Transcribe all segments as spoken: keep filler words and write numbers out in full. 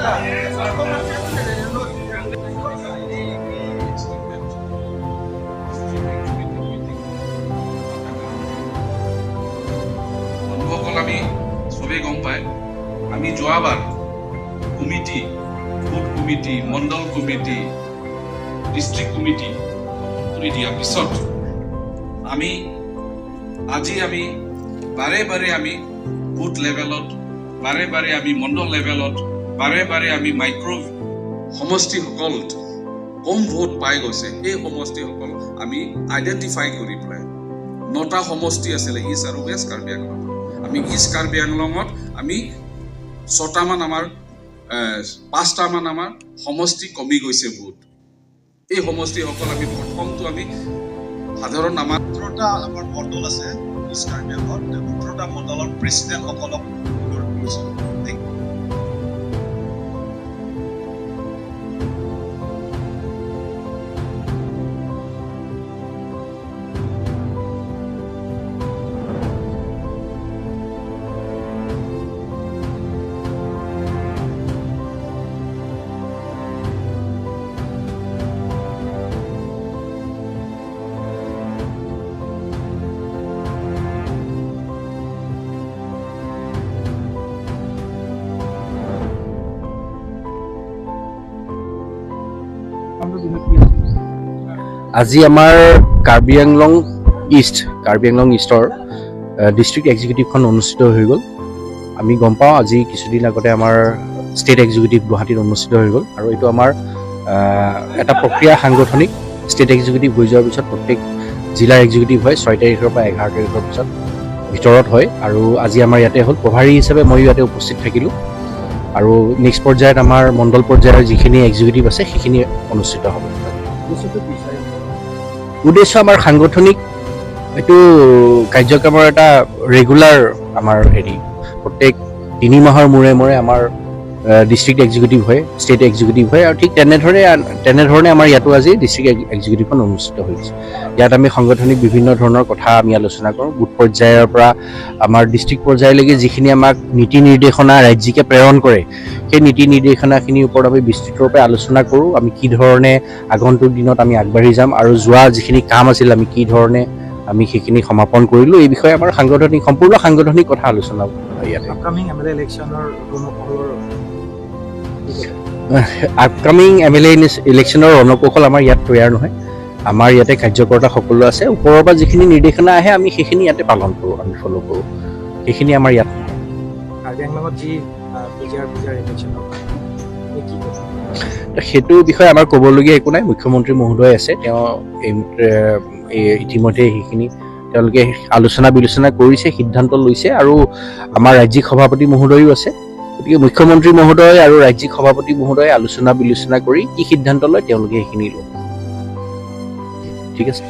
বন্ধুসকল, আমি চবেই গম পায়, আমি যোৱাবাৰ কমিটি, বুথ কমিটি, মণ্ডল কমিটি, ডিষ্ট্ৰিক্ট কমিটি কৰি দিয়াৰ পিছত আমি আজি আমি বাৰে বাৰে আমি বুথ লেভেলত, বাৰে বাৰে আমি মণ্ডল লেভেলত, বাৰে বাৰে আমি মাইক্ৰ সমষ্টিসকলত কম ভোট পাই গৈছে, সেই সমষ্টিসকল আমি আইডেণ্টিফাই কৰি পেলাই নটা সমষ্টি আছিলে ইষ্ট আৰু ৱেষ্ট কাৰ্বি আংলং। আমি ইষ্ট কাৰ্বি আংলঙত আমি ছটামান আমাৰ, এ, পাঁচটামান আমাৰ সমষ্টি কমি গৈছে ভোট। এই সমষ্টিসকল আমি প্ৰথমটো আমি সাধাৰণ আমাৰ ওঠৰটা আমাৰ মণ্ডল আছে ইষ্ট কাৰ্বি আংলঙত, ওঠৰটা মণ্ডলৰ প্ৰেচিডেণ্টসকলক নিয়োগ কৰিছোঁ। আজি আমাৰ কাৰ্বি আংলং ইষ্ট, কাৰ্বি আংলং ইষ্টৰ, আহ, ডিষ্ট্ৰিক্ট এক্সিকিউটিভখন অনুষ্ঠিত হৈ গ'ল। আমি গম পাওঁ, আজি কিছুদিন আগতে আমাৰ ষ্টেট এক্সিকিউটিভ গুৱাহাটীত অনুষ্ঠিত হৈ গ'ল আৰু এইটো আমাৰ, আহ, এটা প্ৰক্ৰিয়া সাংগঠনিক। ষ্টেট এক্সিকিউটিভ হৈ যোৱাৰ পিছত প্ৰত্যেক জিলাৰ এক্সিকিউটিভ হয় ছয় তাৰিখৰ পৰা এঘাৰ তাৰিখৰ পিছত ভিতৰত হয় আৰু আজি আমাৰ ইয়াতে হ'ল। প্ৰভাৰী হিচাপে ময়ো ইয়াতে উপস্থিত থাকিলোঁ আৰু নেক্সট পৰ্যায়ত আমাৰ মণ্ডল পৰ্যায়ৰ যিখিনি এক্সিকিউটিভ আছে সেইখিনি অনুষ্ঠিত হ'ব। উদ্দেশ্য আমাৰ সাংগঠনিক এইটো কাৰ্যক্ৰমৰ এটা ৰেগুলাৰ আমাৰ হেৰি, প্ৰত্যেক তিনি মাহৰ মূৰে মূৰে আমাৰ, আহ, ডিষ্ট্ৰিক্ট এক্সিকিউটিভ হয়, ষ্টেট এক্সিকিউটিভ হয় আৰু ঠিক তেনেধৰণে আন-, তেনেধৰণে আমাৰ ইয়াতো আজি ডিষ্ট্ৰিক্ট এক্স-, এক্সিকিউটিভখন অনুষ্ঠিত হৈছে। ইয়াত আমি সাংগঠনিক বিভিন্ন ধৰণৰ কথা আমি আলোচনা কৰোঁ। বুথ পৰ্যায়ৰ পৰা আমাৰ ডিষ্ট্ৰিক্ট পৰ্যায়লৈকে যিখিনি আমাক নীতি নিৰ্দেশনা ৰাজ্যিকে প্ৰেৰণ কৰে, সেই নীতি নিৰ্দেশনাখিনিৰ ওপৰত আমি বিস্তৃতৰূপে আলোচনা কৰোঁ। আমি কি ধৰণে আগন্তুক দিনত আমি আগবাঢ়ি যাম আৰু যোৱা যিখিনি কাম আছিল আমি কি ধৰণে আমি সেইখিনি সমাপন কৰিলোঁ, এই বিষয়ে আমাৰ সাংগঠনিক, সম্পূৰ্ণ সাংগঠনিক কথা আলোচনা হয় ইয়াতে। আপকামিং এম এল এ ইলেকশ্যনৰ ৰণকৌশলৰ আপকামিং এম এল এ ইলেকশ্যনৰ ৰণকৌশল আমাৰ ইয়াত তৈয়াৰ নহয়। আমাৰ ইয়াতে কাৰ্যকৰ্তা সকলো আছে, ওপৰৰ পৰা যিখিনি নিৰ্দেশনা আহে আমি সেইখিনি ইয়াতে পালন কৰোঁ, আমি ফ'ল' কৰোঁ, সেইখিনি আমাৰ ইয়াত নহয়। কাৰ্বি আংলঙত যি, আহ, পি জি আৰ, পি জি আৰ ইলেকশ্যনৰ কথা, আপুনি কি ক'ব? সেইটো বিষয়ে আমাৰ ক'বলগীয়া একো নাই। মুখ্যমন্ত্ৰী মহোদয় আছে, তেওঁ এই, এ, এই ইতিমধ্যে সেইখিনি তেওঁলোকে আলোচনা বিলোচনা কৰিছে, সিদ্ধান্ত লৈছে আৰু আমাৰ ৰাজ্যিক সভাপতি মহোদয়ো আছে। গতিকে মুখ্যমন্ত্ৰী মহোদয় আৰু ৰাজ্যিক সভাপতি মহোদয়ে আলোচনা বিলোচনা কৰি কি সিদ্ধান্ত লয় তেওঁলোকে সেইখিনি ল'ব। ঠিক আছে?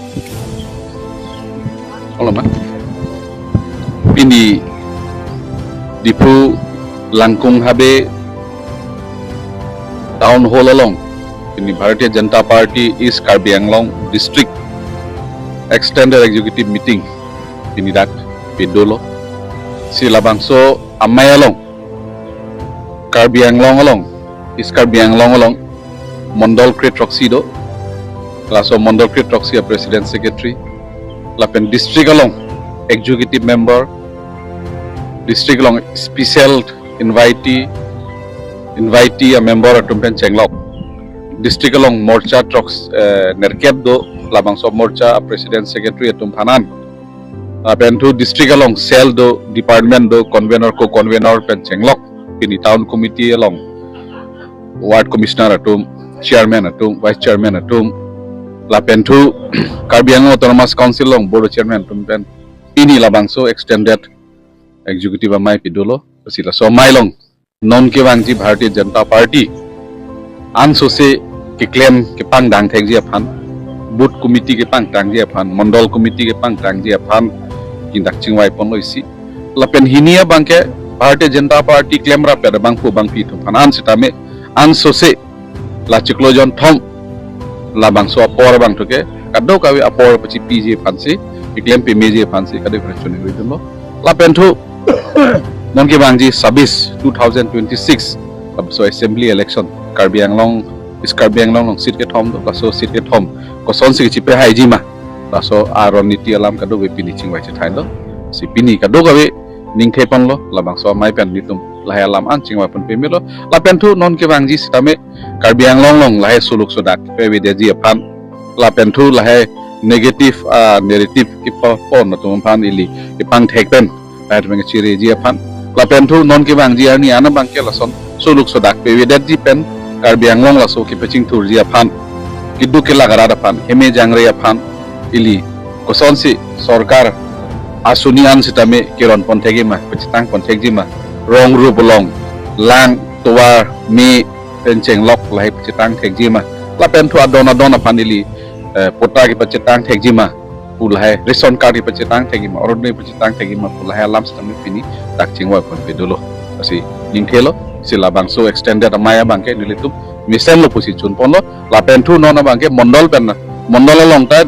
Alright. Pini Diphu Langkung Habe Town Hall along pini Bharatiya Janata Party East Karbi Anglong District Extended Executive Meeting pini dak pidolo. Si labangso amei along Karbi Anglong along, East Karbi Anglong along, Mondol kre-throksi do, laso Mondol kre-throksi a President Secretary, lapen district along Executive Member, district along special invitee, invitee a member atum pen chenglok. District along morcha throks, eh, nerkep do, labangso morcha a President Secretary atum aphan an. Lapen thu district along cell do, department do, convener, co-convener pen chenglok. Pini town committee along ward commissioner atum, chairman atum, vice chairman atum. Lapen thu Karbi Anglong Autonomous Council along board chairman atum pen pini labangso extended executive amei pidolo. Si laso amei along non kevangji Bharatiya Janata Party ansose keklem kepangdang thekji aphan, booth committee kepangdangji aphan, mondol committee kepangdangji aphan, kindak chingvai ponlo isi. Lapen hini abangke Bharatiya Janata Party klem rapet abangphu abangpi atum aphan an sitame ansose la chiklo jonthom labangso apor abangthu ke kadokave apor pachipiji aphansi, keklem pemeji aphansi kadokave choningri dunlo. Lapen thu non kevangji sabis two thousand twenty-six Laso assembly election Karbi Anglong, East Karbi Anglong along seat kethom do, laso seat kethom kosonsi chipehaiji ma, laso aron niti alam kadokave pini chingvai chethai do. Si pini kadokave ningthe ponlo, labangso amei pen nelitum lahai alam an chingvai pon pemelo. Lapen thu non kevangji sitame Karbi Anglong along lahai suluk sodak pevedetji aphan, lapen thu lahai negative, ah, narrative kepo pon atum aphan ili kepangthek pen lahai atum chiriji aphan, lapen thu non kevangji arni an abangke lason suluk sodak pevedetji pen Karbi Anglong laso kepachingthurji aphan, keduk kelak arat aphan, heme jangre aphan ili kosonsi sorkar asuni an sitame keron ponthekji ma, pachetang ponthekji ma, rong rup along, lang, tovar, me, pen chenglok lahai pachetang thekji ma, lapen thu adon adon aphan ili, eh, patta kepachetang thekji ma pu lahai, ration card kepachetang thekji ma, Orunodoi pachetang thekji ma pu lahai alam sitame pini dak chingvai pon pe dolo. Lasi ningthelo, si labangso extended amei abangke nelitum mesenlo pusi chun ponlo. Lapen thu non abangke mondol pen, mondol along ta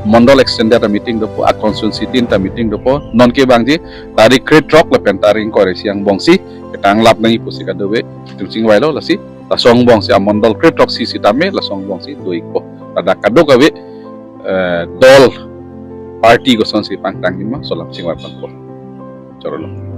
mondol extended a meeting dopo, a constituency tin ta meeting dopo. Non kevangji tarik krethrok lapen tarik ingkoi ra isi angbongsi ketang lap nangji pusi kadokave nelitum chingvailo. Lasi laso angbongsi amondol krethrok si sitame laso angbongsi do-ikpo. Ladak kadokave, eh, dol party kosonsi pangtangji ma, laso alam chingvai ponpo. Chorolo.